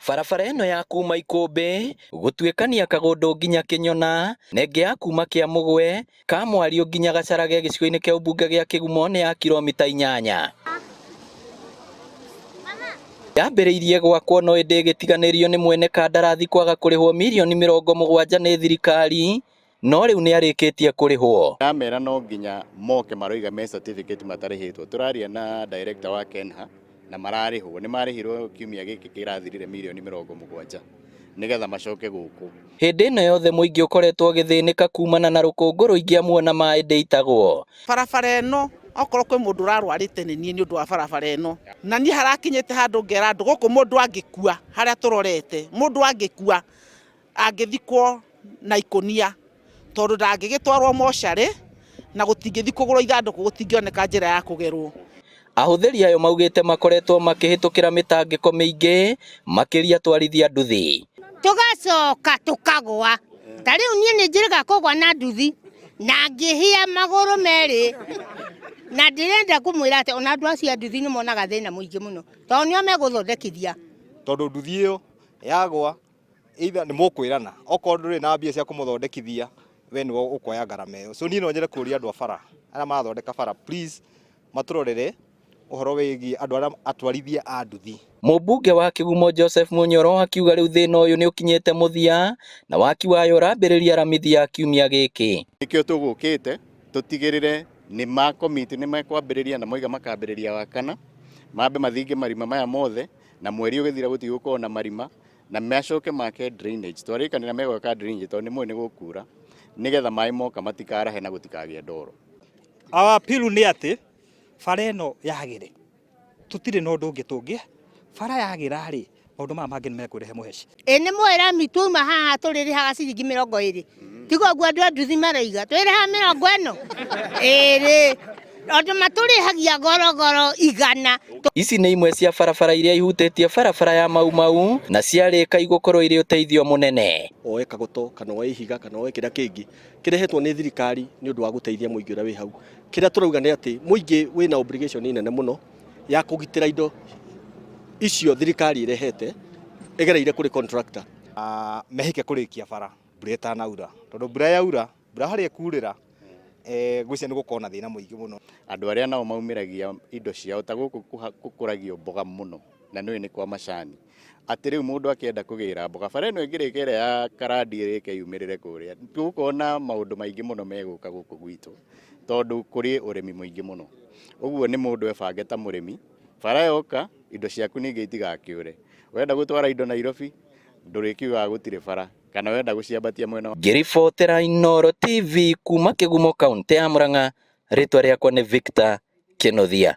Barabara ĩno ya kuma Ikũmbĩ gũtuĩkania Kagũndũ nginya Kĩnyona na ĩngĩ ya kuma Kĩamũgwe Kamwario nginya Gacarage gĩcigo-inĩ kĩa ũmbunge gĩa Kĩgumo nĩ ya kilomita 8. Yambĩrĩirie gwakwo no ĩndĩ ĩgĩtiganĩrio nĩ mwene kandarathi kwaga kũrĩhwo mirioni 70 nĩ thirikari no rĩu nĩ arĩkĩtie kũrĩhwo. Ndamera no nginya moke maroiga me certificate matarĩhĩtwo. Tũraria na director wa KENHA na mararĩhwo. Nĩ marĩhirwo kiumia gĩkĩ kĩrathirire mirioni 70 nĩgetha macoke gũkũ. Hĩndĩ ĩno yothe mũingĩ ũkoretwo ũgĩthĩnĩka kumana na rũkũngũ rũingĩ amu ona maĩ ndĩitagwo. Barabara ĩno okorwo kwĩ mũndũ ũrarwarĩte nĩ niĩ nĩ ũndũ wa barabara ĩno. Na niĩ harakinyĩte handũ ngera andũ gũkũ mũndũ angĩkua harĩa tũrorete, mũndũ angĩkua angĩthikwo na ikũnia tondũ ndangĩgĩtwarwo mocarĩ na gũtingĩthiĩ kũgũrwo ithandũkũ gũtingĩoneka njĩra ya kũgerwo. Ahũthĩri ayo maugĩte makoretwo makĩhĩtũkĩra mĩtangĩko mĩingĩ makĩria atwarithia nduthi. Tũgacoka tũkagũa. Ta rĩu niĩ nĩ njĩrĩga kũgwa na nduthi na ngĩhĩa magũrũ merĩ na ndĩrenda kũmwĩra atĩ ona andũ acio a nduthi nĩ monaga thĩna mũingĩ mũno tondũ nĩo megũthondekithia. Tondũ nduthi ĩyo yagwa either nĩ mũkwĩrana okorwo ndũrĩ na mbia cia kũmũthondekithia we nĩwe ũkuoya ngarama ĩyo. So niĩ no nyende kũria andũ a bara arĩa marathondeka bara please matũrorere ũhoro wĩgiĩ andũ arĩa atwarithia a nduthi. Mũmbunge wa Kĩgumo Joseph Munyoro akiuga rĩu thĩna ũyũ nĩ ũkinyĩte mũthia na waki wayo ũrambĩrĩria Aramithi ya kiumia gĩkĩ. Nĩkĩo tũgũkĩte tũtigĩrĩre nĩ ma komiti nĩ mekwambĩrĩria na moiga makambĩrĩria Wakana, mambe mathinge marima maya mothe na mweri ũgĩthira gũtigũkorwo na marima na macoke make drainage. Twarĩkanĩra megwaka drainage tondũ nĩ moĩ nĩ gũkura nĩgetha maĩ moka matikarahe na gũtikagĩe ndoro. Our appeal nĩ atĩ bara ĩno yagĩre, tũtirĩ na ũndũ ũngĩ tũngĩ, bara yagĩra rĩ, maũndũ maya mangĩ nĩ mekwĩrehe mũheci. Ĩ nĩ mũĩ rami twauma haha tũrĩrĩhaga ciringi 20 tiga ũguo andũ a nduthi maroiga twĩrĩhaga 20 tondũ matũrĩhagia gorogoro 100. Ici nĩ imwe cia barabara iria ihutĩtie barabara ya Mau Mau na ciarĩka igũkorwo irĩ ũteithio mũnene. Oe kagoto kana oe ihiga kana oe kĩrĩa kĩngĩ kĩrehetwo nĩ thirikari nĩ ũndũ wa gũteithia mũingĩ ũrĩa wĩ hau. Kĩrĩa tũrauga nĩ atĩ mũingĩ wĩna obligation nene mũno ya kũgitĩra indo icio thirikari ĩrehete ĩgereire kũrĩ contractor. Mehĩke kũrĩkia bara mbura ĩtanaura tondũ mbura yaura, mbura harĩa ĩkurĩra ngwĩciria nĩ gũkorwo na thĩna mũingĩ mũno. Andũ arĩa nao maumĩragia indo ciao ta gũkũ gũkũragio mboga mũno na nĩũĩ nĩ kwa macani, atĩ rĩu mũndũ akĩenda kũgĩra mboga bara ĩno ĩngĩrĩka ĩrĩa ya karandi ĩrĩke yumĩrĩre kũrĩa, tũgũkorwo na maũndũ maingĩ mũno megũka gũkũ gwitũ tondũ kũrĩ ũrĩmi mũingĩ mũno. Ũguo nĩ mũndũ ebange ta mũrĩmi, bara yoka indo ciaku ningĩ itigakĩũre. Wenda gũtwara indo Nairobi ndũrĩkiugaga gũtirĩ bara kana wenda gũciambatia mwena wa Ngĩribotera Inooro TV kuma Kĩgumo kaũntĩ ya Murang'a, rĩtwa rĩakwa nĩ Victor Kĩnuthia.